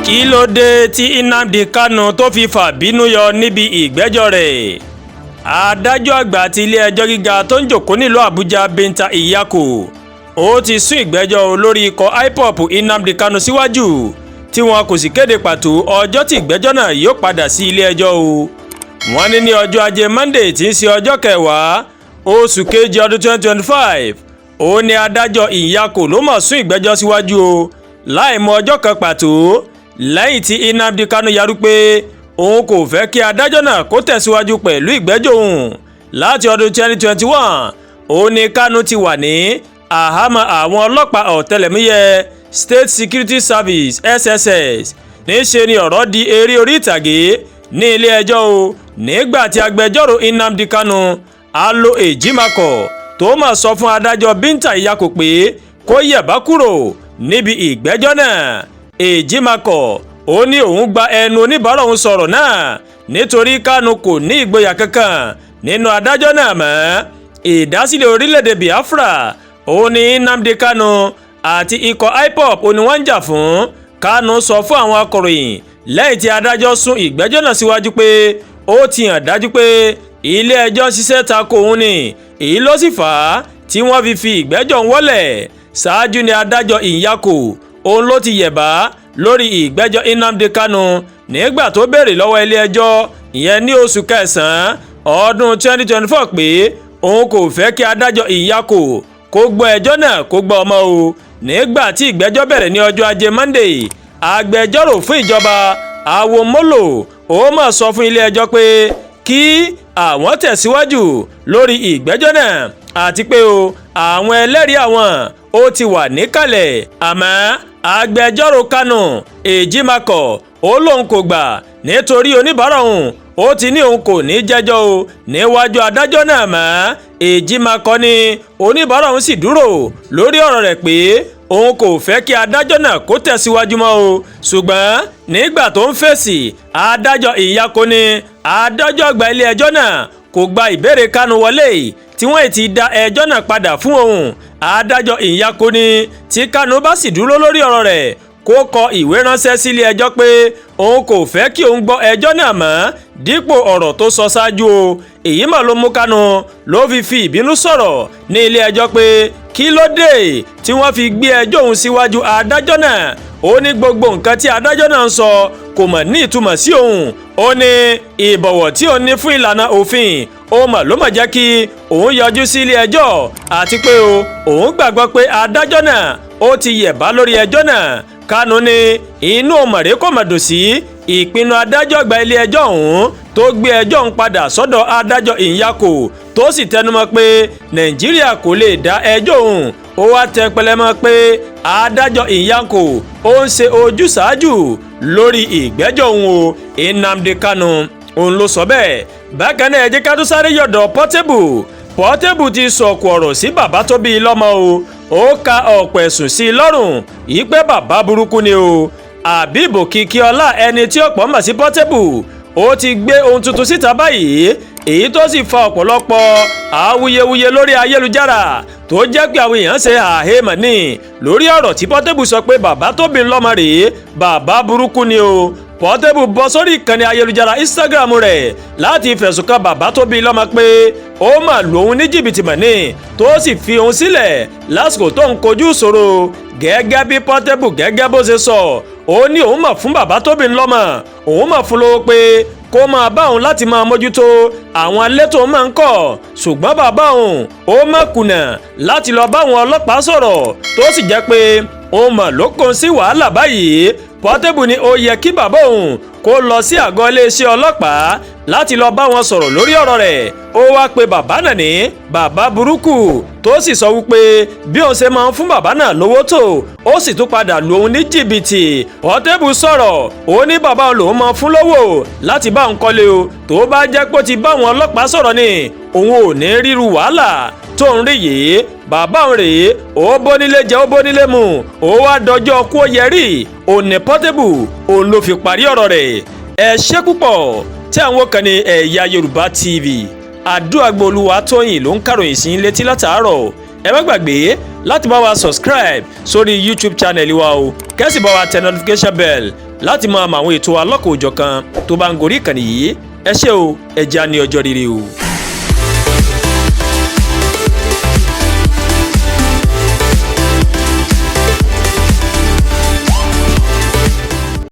Kí ló dé tí Nnamdi Kanu tó fi fà bínú yọ níbi ìgbẹ́jọ́ rẹ̀? Adájọ́ àgbà ti ilé-ẹjọ́ gíga tó ń jòkó nílùú Àbújá, Binta Nyako, ó ti sún ìgbẹ́jọ́ olórí ikọ̀ IPOB Nnamdi Kanu síwájú, tí wọn kò sì kéde pàtó ọjọ́ tí ìgbẹ́jọ́ náà yóò padà sí ilé-ẹjọ́ o. Wọ́n ní ní ọjọ́ Ajé Monday tí ń ṣe ọjọ́ 10 oṣù kejì ọdún 2025, ó ní adájọ́ Nyako ló mọ̀ sún ìgbẹ́jọ́ síwájú o, láì mọ ọjọ́ kan pàtó, lẹ́yìn tí Nnamdi Kanu yarí pé òun kò fẹ́ kí adájọ́ náà kó tẹ̀síwájú pẹ̀lú ìgbẹ́jọ́ òun. Láti ọdún 2021, òun ní Kanu ti wà ní àhámọ́ àwọn ọlọ́pàá ọ̀tẹlẹ̀múyẹ́ State Security Service, SSS. Níṣe ni ọ̀rọ̀ di eré orí ìtàgé ní ilé-ẹjọ́ o, nígbà tí agbẹjọ́rò Nnamdi Kanu, Alo Ejimakor, tó mà sọ fún adájọ́ Binta Nyako pé kó yẹ̀bá kúrò níbi ìgbẹ́jọ́ náà. Ejimakor, ó ní òun gba ẹnu oníbàárà òun sọ̀rọ̀ náà nítorí Kanu kò ní ìgboyà kankan nínú adájọ́ náà mọ́. Ìdásílẹ̀ orílẹ̀-èdè Biafra òun ní Nnamdi Kanu àti ikọ̀ IPOB òun ni wọ́n ń jà fún. Kanu sọ fún àwọn akọ̀ròyìn lẹ́yìn tí adájọ́ sún ìgbẹ́jọ́ náà síwájú pé ó ti hàn dájú pé ilé-ẹjọ́ ń ṣiṣẹ́ tako òun ni, èyí ló sì fà á tí wọ́n fi fi ìgbẹ́jọ́ ń wọ́lẹ̀. Ṣáájú ni adájọ́ Nyako òun ló ti yẹ̀bá lórí ìgbẹ́jọ́ Nnamdi Kanu nígbà tó béèrè lọ́wọ́ ilé-ẹjọ́ ìyẹn ní oṣù kẹsàn-án ọdún 2024 pé òun kò fẹ́ kí adájọ́ Nyako kó gbọ́ ẹjọ́ náà, kó gbọ́ ọmọ o. Nígbà tí ìgbẹ́jọ́ bẹ̀rẹ̀ ní ọjọ́ Ajé Monday, agbẹjọ́rò fún ìjọba, Awomolo, ó mà sọ fún ilé-ẹjọ́ pé kí àwọn tẹ̀síwájú lórí ìgbẹ́jọ́ náà, àti pé o àwọn ẹlẹ́rìí àwọn ó ti wà níkàlẹ̀. Àmọ́ agbẹjọ́rò Kanu, Ejimakor, ó lóun kò gbà, nítorí oníbàárà òun ó ti ní òun kò ní jẹ́jọ́ o níwájú adájọ́ náà mọ́. Ejimakor ní oníbàárà òun sì dúró lórí ọ̀rọ̀ rẹ̀ pé òun kò fẹ́ kí adájọ́ náà kó tẹ̀síwájú mọ́ o. Ṣùgbọ́n nígbà tó ń fèsì, adájọ́ Nyako ní adájọ́ àgbà ilé ẹjọ́ náà kò gba ìbéèrè Kanu wọlé tí wọ́n ti dá ẹjọ́ náà padà fún òun. Adájọ́ Nyako ní tí Kanu bá sì dúró lórí ọ̀rọ̀ rẹ̀, kó kọ ìwé ránṣẹ́ sílé ẹjọ́ pé òun kò fẹ́ kí òun gbọ́ ẹjọ́ náà mọ́, dípò ọ̀rọ̀ tó sọ ṣáájú o. Èyí mà ló mú Kanu ló fi fi ìbínú sọ̀rọ̀ ní ilé ẹjọ́ pé kí ló dé tí wọ́n fi gbé ẹjọ́ òun síwájú adájọ́ náà. Ó ní gbogbo nǹkan tí adájọ́ náà ń sọ kò mọ̀ ní ìtumọ̀ sí òun. Ó ní ìbọ̀wọ̀ tí òun ní fún ìlànà òfin ó mọ̀ ló mọ̀ jẹ́ kí òun yọjú sí ilé ẹjọ́, àti pé o òun gbàgbọ́ pé adájọ́ náà ó ti yẹ̀bá lórí ẹjọ́ náà. Kánú ní inú òmàrè kò mọ̀ dùn sí ìpinnu adájọ́ àgbà ilé ẹjọ́ ọ̀hún tó gbé ẹjọ́ ọ̀hún padà sọ́dọ̀ adájọ́ Nyako, tó sì tẹnumọ́ pé Nàìjíríà kò lè dá ẹjọ́ òun. Ó wá tẹpẹlẹ mọ́ pé adájọ́ Nyako ó ń ṣe ojúsàájú lórí ìgbẹ́jọ́ òun o. Nnamdi Kanu òun ló sọ bẹ́ẹ̀. Bákan náà, ẹ jẹ́ ká tún sáré yọ̀dọ̀ Portable. Portable ti sọ̀kò ọ̀rọ̀ sí bàbá tó bí i lọ́mọ o. Ó ka ọ̀pọ̀ ẹ̀sùn sí i lọ́rùn yìí pé bàbá burúkú ni o. Àbíbò Kìkíọlá, ẹni tí ọ̀pọ̀ mọ̀ sí Portable, ó ti gbé ohun tuntun síta báyìí, èyí tó sì fa ọ̀pọ̀lọpọ̀ awuyewuye lórí ayélujára, tó jẹ́ pé àwọn èèyàn ṣe àhemọ̀ ní lórí ọ̀rọ̀ tí Portable sọ pé bàbá tó bí lọ́mọ rèé, bàbá burúkú ni o. Portable bọ́ sórí ìkànnì ayélujára Instagram rẹ̀ láti fẹ̀sùn kan bàbá tó bí lọ́mọ pé ó mà lù òun ní jìbìtì mọ̀ ní, tó sì fi òun sílẹ̀ lásìkò tó ń kojú ìṣòro. Gẹ́gẹ́ bí Portable gẹ́gẹ́ bó ṣe sọ, ó ní òun mọ̀ fún bàbá tó bí lọ́mọ, òun mọ̀ fún lówó pé kó máa bá òun láti máa mójútó àwọn ilé tó máa ń kọ́, ṣùgbọ́n bàbá òun ó má kùnà láti lọ bá àwọn ọlọ́pàá sọ̀rọ̀, tó sì jẹ́ pé òun mọ̀ ló kó sí wàhálà báyìí. Portable ní ó yẹ kí bàbá òun kó lọ sí àgọ́ iléeṣẹ́ ọlọ́pàá láti lọ bá wọn sọ̀rọ̀ lórí ọ̀rọ̀ rẹ̀. Ó wá pe bàbá náà ní bàbá burúkú, tó sì sọ wípé bí òun ṣe máa ń fún bàbá náà lówó tó, ó sì tún padà lu òun ní jìbìtì. Portable sọ̀rọ̀, ó ní bàbá òun lòun máa fún lówó láti bá òun kọ́lé o, tó bá jẹ́ pé ó ti bá àwọn ọlọ́pàá sọ̀rọ̀ ni, òun ò ní ríru wàhálà tó ń rí yìí. Bàbá òun rèé, ó bónílé jẹ, ó bónílé mu, ó wá dọjọ́ kú ó yẹrí òní. Portable òun ló fi parí ọ̀rọ̀ rẹ̀. Ẹ ṣé púpọ̀ tí àwọn kan ní Ẹ̀yà Yorùbá TV. Àdúràgbò Tóyìn ló ń kàròyìn sí létí látàárọ̀. Ẹ má gbàgbé láti bá wa subscribe sórí YouTube channel wa o, kẹ́sì bá wa tẹ notification bell. Láti máa mọ àwọn ètò alọ́kọ̀ òjọ̀kan tó bá ń gorí ìkànnì yìí. Ẹ ṣé o, ẹ jẹ́ á ní ọjọ́ rere o.